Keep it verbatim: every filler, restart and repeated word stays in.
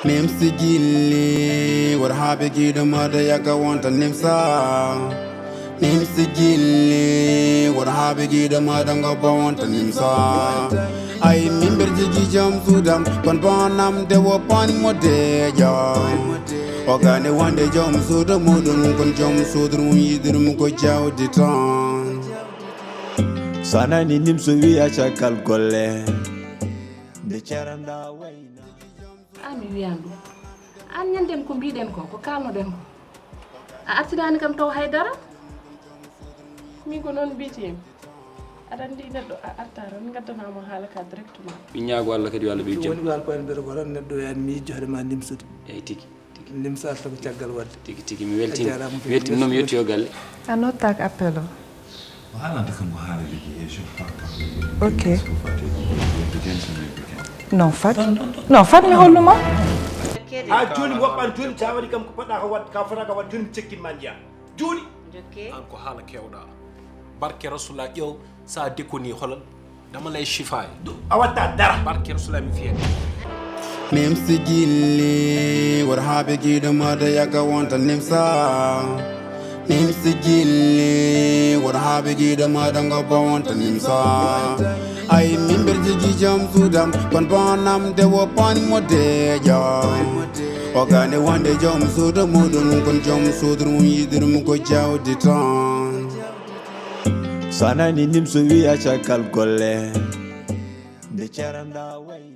Nimsi gilli, wor habe gido mada yaka wanta nimsa. Nimsi gilli, wor habe gido mada ngo ba wanta nimsa. Ay mimber jigi jam sudam, kon banam de wo pan mo de ja. Ogane wande jam sudo mudun, kon jam sudur mu yidur mu ko jaw di tan. Sanani nimso wiya cakal golle. Nde caranda wayna. An mi wiyan ɗum. An ñanden ko mbiɗen ko, ko kalnoɗen ko. A artiraani kam taw hay dara. Min ko noon mbiyetee mi. Aɗa anndi neɗɗo a arta tan ngaddanaama haala ka directement. Min ñaago Allah kadi yo Allah ɓeydu jam. Woni ko alko en ɓeɗo ko tan neɗɗo yani mi yijjohde ma nimsude. Eyi tigi. Limsa sabu caggal wadde. Tigi tigi mi weltima. Weltinnoom yettiyo galle. A nottaaka appel o. O haalanta kam ko haala liggey e chauffeur. Ok. Ko fati weekend so weekend. Non fat. Non fat mi holluma. Ha joni mi woɓɓani joni sa waɗi kam ko poɗɗa ko wadde ka fota ka wadde joni mi cekkit ma jeya joni. An ko haala kewɗa. Barke rasula ƴeew sa dekoni holal dama lay shifaye. A watta dara. Barke rasula mi fiya. Nimsi gilli, wor habe gido mada yaka wanta nimsa. Nimsi gilli, wor habe gido mada ngo ba wanta nimsa. Ay mimber jigi jam sudam, kon banam de wo pan mo de ja. Ogane wande jam sudo mudun, kon jam sudur mu yidur mu ko jaw di tan. Sanani nimso wiya cakal golle. Nde caranda way.